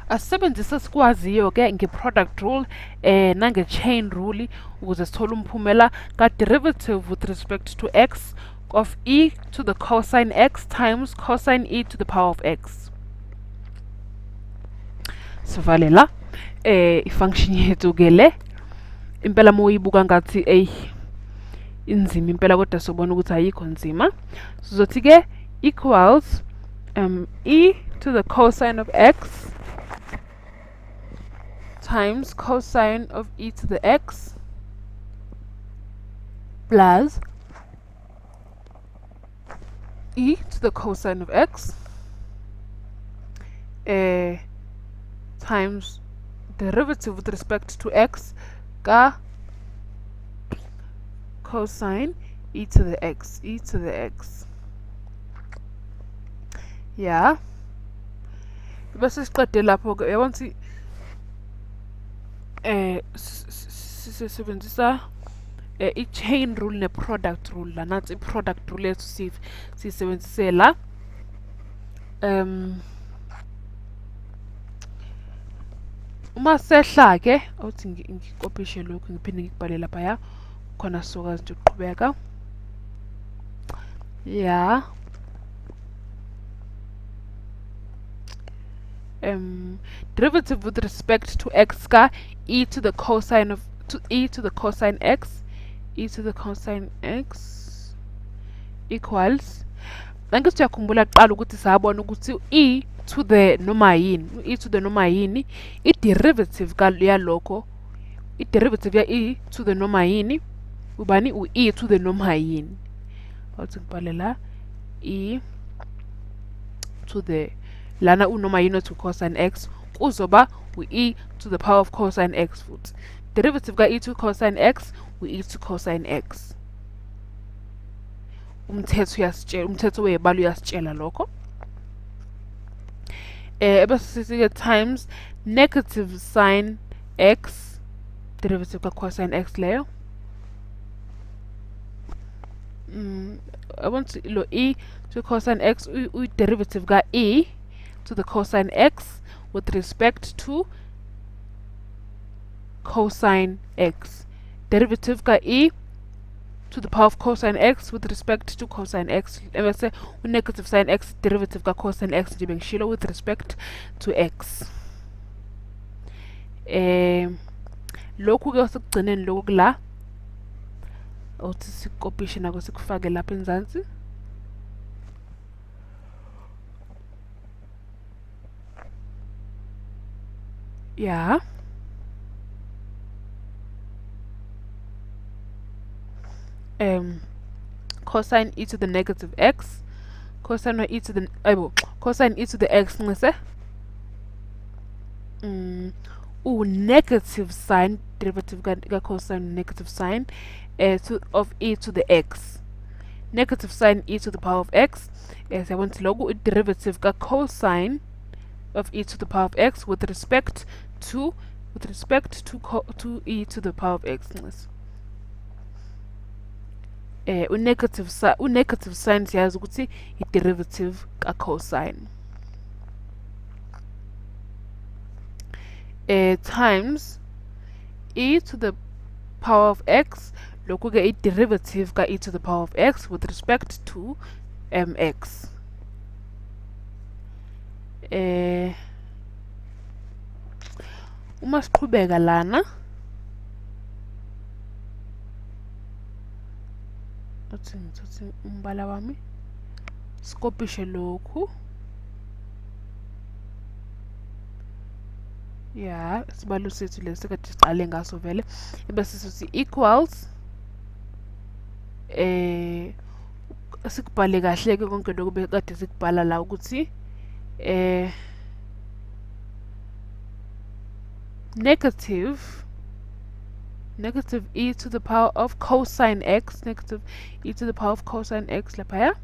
Asisebenzise esikwaziyo-ke nge-product rule nange-chain rule ukuze sithole umphumela ka-derivative with respect to x of e to the cosine x times cosine e to the power of x. Sivale la i-function yethu-ke le. Impela uma uyibuka ngathi eyi inzima impela, kodwa sobona ukuthi ayikho nzima. Sizothi-ke equals e to the cosine of x times cosine of e to the x plus e to the cosine of x times derivative with respect to x ka cosine e to the x, e to the x. Yeah. Bese siqede lapho-ke, uyabona ukuthi sisebenzisa i-chain rule ne-product rule la. Nansi i-product rule yethu siyisebenzise la. Uma sehla-ke, awuthi ngikopishe lokhu ngiphinde ngikubhale laphaya khona sizokwazi nje ukuqhubeka. Yeah. Derivative with respect to x ka e to the cosine of to e to the cosine x, e to the cosine x equals, angithi uyakhumbula kuqala ukuthi sabona ukuthi e to the noma yini, e to the noma yini, i-derivative yalokho, i-derivative ya e to the noma yini ubani, u-e to the noma yini. Awuthi ngibhale la e to the lana unoma yini othi cosine x kuzoba u-e to the power of cosine x, futhi derivative ka-e to cosine x u-e to cosine x. Umthetho uyasitshela, umthetho webalo uyasitshela lokho. Ebese sithi-ke times negative sin x, derivative ka-cosine x leyo. I want to lo e to cosine x uyi-derivative ka-e to the cosine x with respect to cosine x. Derivative ka-e to the power of cosine x with respect to cosine x, ebese u-negative sin x derivative ka-cosine x nje bengishilo with respect to x. Lokhu-ke sekugcineni lokhu kula, awuthi sikopishe nako sikufake lapha enzansi. Yeah. Cosine e to the negative x, cosine e to the ayibo, cosine e to the x ncise u negative sign, derivative ka cosine negative sign to, of e to the x, negative sign e to the power of x. Siyabona ukuthi lokhu i-derivative ka cosine of e to the power of x with respect to to e to the power of x ncise. U-negative sign siyazi ukuthi i-derivative ka-cosine. Times e to the power of x, lokhu-ke i-derivative ka-e to the power of x with respect to x. Uma siqhubeka lana, uthi ngithathe umbala wami sikopishe lokhu. Ya, isibalo sethu lesi kade siqale ngaso vele, ebese sithi equals sikubhale kahle ke konke lokhu bekade sikubhala la ukuthi negative e to the power of cosine x, negative e to the power of cosine x laphaya,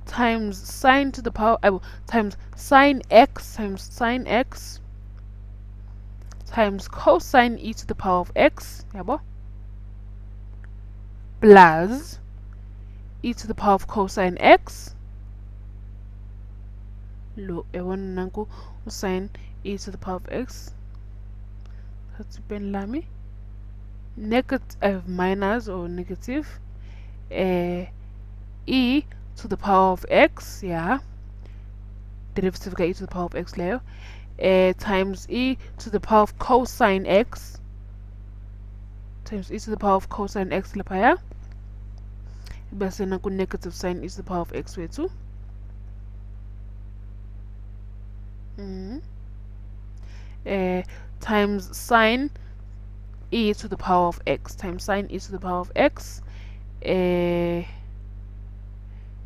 times sine to the power times sine x times sine x times cosine e to the power of x yabo, plus e to the power of cosine x Lo yabona, nanku u-sin e to the power of x. Thatha ipeni lami. Negative, minus or negative e to the power of x, yeah, derivative ka e to the power of x leyo, times e to the power of cosine x, times e to the power of cosine x laphaya, bese naku negative sin e to the power of x wethu times sin e to the power of x, times sin e to the power of x.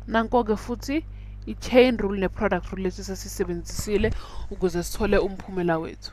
Nanko-ke futhi i-chain rule ne-product rule lesi sasisebenzisile ukuze sithole umphumela wethu.